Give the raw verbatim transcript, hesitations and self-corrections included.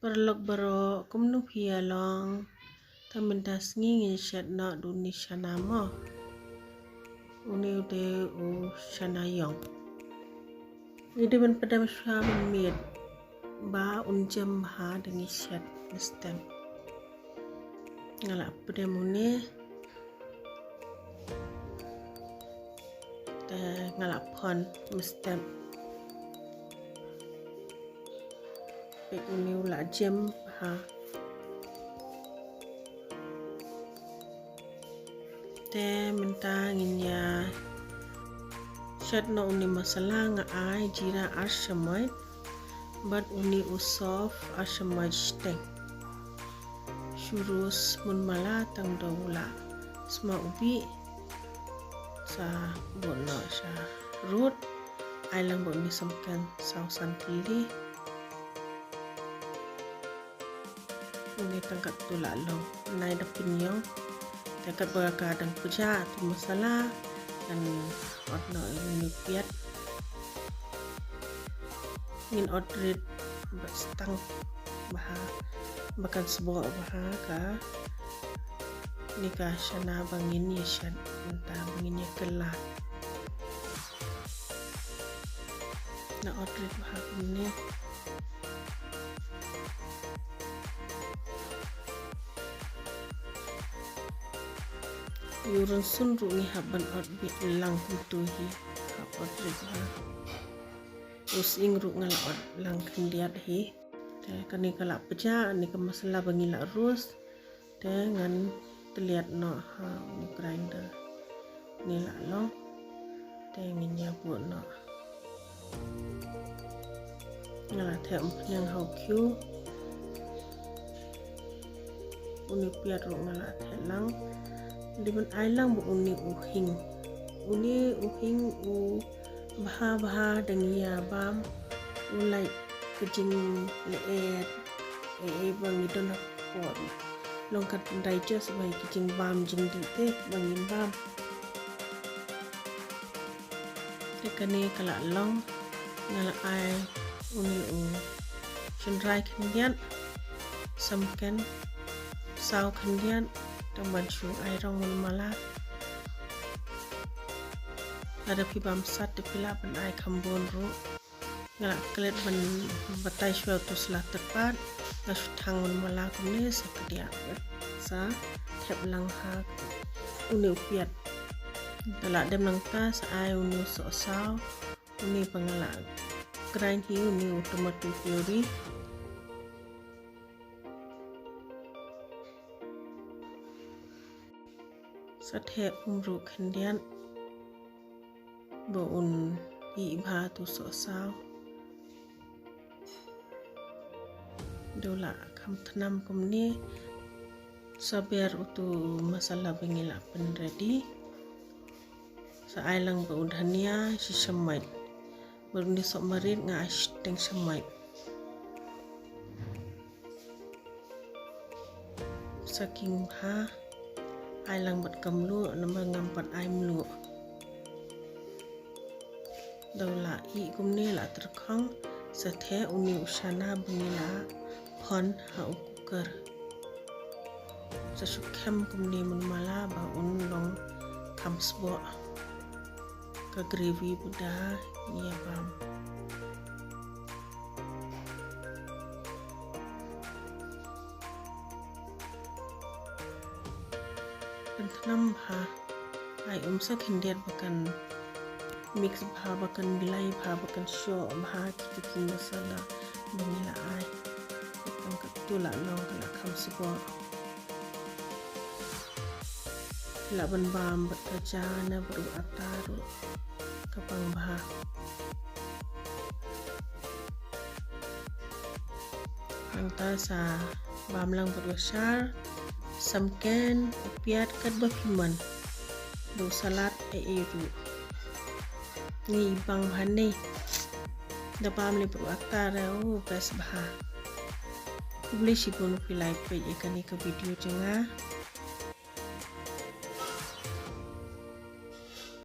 Paralok baroh, kumno phi ïa long? Te mynta sngi ngin shet noh da une u shana mo. Une u dei u shana ïong. Ngi dei ban pdem shuwa ban miet ba un jem bha da ngi shet mynstep. Nga la pdem une. Te nga la phon mynstep. Peit une u la jem bha. Te mynta ngin ïa shet noh une u masala. Nga ai jira ar shamoit bad une u sof ar shamoit shiteng. Shu roast mynmala tang da u la sma u bih. Sa bun noh sha rud. Ai lang bun ni samken saw san tylli. Une tang katto la long, nai da pynïong. Te katba ka dang pjah tu masala, ngan ot noh ïa une u piat. Ngin ot rit bad stang bha, ba kan sboh bha kane ka shana ba ngin ïa shet mynta, ba ngin ïa kylla. Nga ot rit bha kumne. U rynsun ruh ngi hap ban ot beit lang kumto hi. Hap ot rit bha. U sying ruh nga la ot lang khyndiat hi. Te kane ka la pjah, kane ka masala ba ngi la roast. Te ngan tylliat noh ha u grinder. Une la long. Te ngin ïa buh noh. Nga la theh umphniang ha u khiew. Une u piat ruh nga la theh lang. Dei ban ai lang bad une u hing. Une u hing u bha bha da ngi ïa bam. U lait ka jingleh ei ei ba ngi don hapoh. Long ka digest ba ïa ka jingbam jingdih te ba ngin bam. Te kane ka la long, nga la ai une u shynrai khyndiat, samken saw khyndiat, tang ban shu ai rong mynmala. Lada phi bam sat te phi lah ban ai kham bun ruh. Nga la klet ban batai shuwa utu sla tyrpad, nga shu thang mynmala kumne sa kdiah. Sa thep lang ha une u piat. Te la dem nangta sa ai une u sohsaw, une ba nga la grind hi, une u tomato puree. Sa thep um ruh khyndiat. Ba un ih bha utu sohsaw. Da u la kham thnam kumne. Sa ber utu masala ba ngi la pynready. Sa ai lang bad u dhania shi shamoit. Bad une sohmarit nga ai shiteng shamoit. Sa khing bha, ai lang bad ka mluh, namar ngam pat ai mluh. Da u la ih kumne la tyrkhong, sa theh une u shana ba ngi la phon ha u cooker. Sa shu khem kumne mynmala ba un long kham sboh. Ka gravy ba da ngi ïa bam. Pynthnam bha, ai um sa khyndiat ba kan mix bha, ba kan blai bha, ba kan shoh bha kito ki masala ba ngi la ai. Tang katto la long ka la kham sboh. Lah ban bam bad ka ja ne bad u atta ruh ka pang bha. Nangta sa bam lang bad u shar, samken, u piat katba phi mon. Da u salad ei ei ruh. Ngi bang bha ne. Da bam lei bad u atta ruh, oh, best bha. Khublei shibun phi la peit ïa kane ka video jong nga.